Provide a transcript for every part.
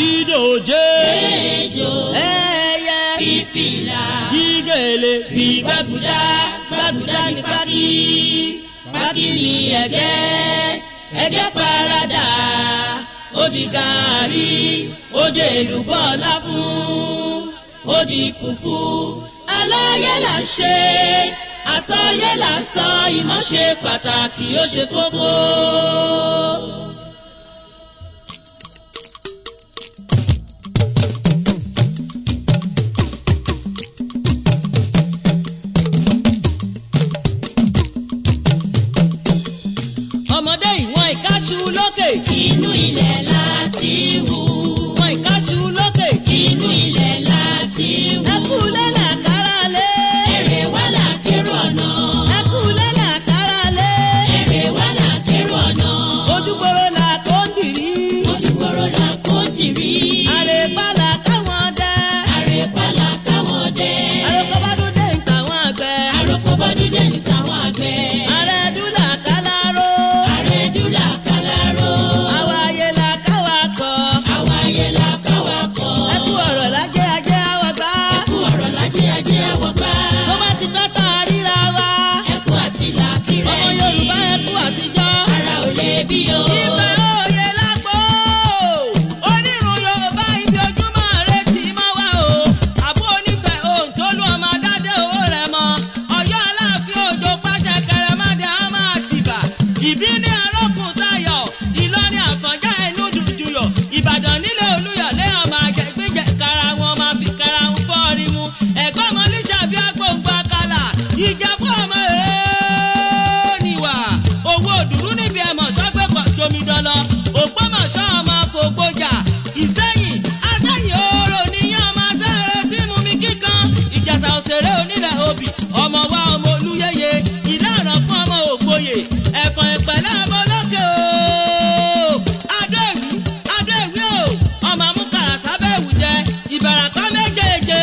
Dídòjé. Ejò. Ẹyẹ. Fífìlà. Gígèlè. Gbàgùdá gbàgùdá ní pákí. Pákí ní ẹ̀gẹ́. Ẹ̀gẹ́ paradà. Ó di gàárì. Ó dé èlùbọ́ láfún. Ó di fùfú. Aláyé là ń ṣe. Àsọyé là ń sọ. Ìmọ̀ ṣe pàtàkì, ó ṣe kókó. Ọmọdé ìwọ̀n ìkáṣu lókè. Inú ilẹ̀ láti wù. Ìwọ̀n ìkáṣu lókè. Inú ilẹ̀ láti wù. Ẹkú lẹ́lẹ̀ kára lé. Èrè wà lákèrò ọ̀nà. Ẹkú lẹ́lẹ̀ kára lé. Èrè wà lákèrò ọ̀nà. Ojúgbòrò là kó ń dìrí. Ojúgbòrò là kó dìrí. Àrèpá là káwọn dẹ. Àrèpá là káwọn dẹ. Àròkọ bá dún dé ìtàwọn àgbẹ̀. Àròkọ bá dún dé ìtàwọn àgbẹ̀. Àrẹ̀dú là káláró. Àrẹ̀dú là káláró. Àwàyè là káwa kọ. Àwàyè là káwa kọ. Ẹkú ọ̀rọ̀ lájẹ́ ajé àwọ̀ gbá. Ẹkú ọ̀rọ̀ lájẹ́ ajé àwọ̀ gbá. Tó bá ti fẹ́ tá a ríra wa. Ẹkú àti làkìrẹ́ Ọmọ Yorùbá ẹkú àtijọ́. Ara ò lè bí o. Ibà òye lápò. Onírun Yorùbá ibi ojúmọ́ rẹ ti mọ́ wá o. Àbú onífẹ̀ òǹtólú ọmọ adádé owó rẹ̀ mọ́. Ọ̀yọ́ Aláàfin Òjó pàṣẹ kẹrẹmádé á máa tìbà. Ìbí ní arókùn tayọ̀. Ìlọrin Àfọ̀njá ẹnu dùjúyọ̀. Ìbàdàn nílé Olúyọ̀lé ọmọ àjẹgbẹ́jẹ kára wọn máa fi kára wọn fọ́ọ̀rí mu. Ẹ̀gbọ́n ọmọ Lísàbí agbóǹgbò àkàlà. Ìjẹ̀bú ọmọ èrè níwà. Owó òdùrú níbi ẹ̀mọ̀ sọ́gbẹ́pọ̀ jomidọ́lọ́. Ògbómọ̀ṣọ́ ọmọ fògbójà. Ìsẹ́yìn Asẹ́yìn oòrò níyàn ọmọ asẹ́rẹ́ tí mú mi kíkan. Ìjàsà òṣèré onílẹ̀ obì. Ọmọ wa ọmọ Olúyẹyẹ. Ìlànà fún ọmọ Ògboyè. Ẹ̀fọ̀n ìpẹ̀lẹ́ ọmọ olókè o. Adó-Èwí Adó-Èwí o. Ọmọ amúkàrà sábẹ́ ẹ̀wù jẹ. Ìbàràpá méjèèjì.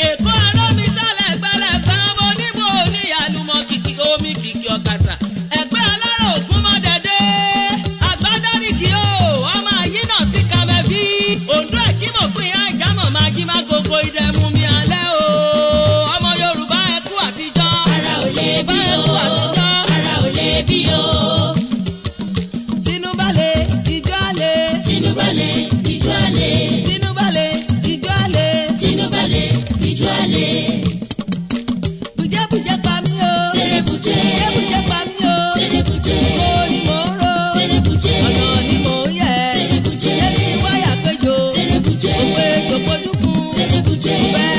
Èkó arómi sálẹ̀ gbẹlẹ̀gbẹ́ ọmọ onímọ̀ oníyàlúmọ̀ kìkì omi kìkì ọ̀kàsà. Ẹ̀pẹ́ alárò ògún mọ́ dẹ́dẹ́. Àgbádárìkì o. Ọmọ àyínà sí kàmẹ́bí. Òǹdó ẹ̀kímọ̀ fún ìyá ìjámọ̀ máa jí má gbogbo ìdẹ̀mú mi alẹ́ o. Ọmọ Yorùbá ẹkú àtijọ́. Ara ò lè bí Yorùbá o. ẹkú àtijọ́. Ara ò lè bí o. Tinubu lè ijó àlè. Tinubu lè ijó àlè. Tinubu lè ijó àlè. Tinubu lè ijó àlè. Bùjẹ́bùjẹ́ pa mí o. Tẹrẹbùjẹ́. Bùjẹ́bùjẹ́ pa mí o. Tẹrẹbùjẹ́. Mo ni mò ń ro. Tẹrẹbùjẹ́. Ọ̀nà ni mò ń yẹ. Tẹrẹbùjẹ́. Jẹ́ kí wáyà péjọ. Tẹrẹbùjẹ́. Òwe jòkójúkun. Tẹrẹbùjẹ́. Bẹ́ẹ̀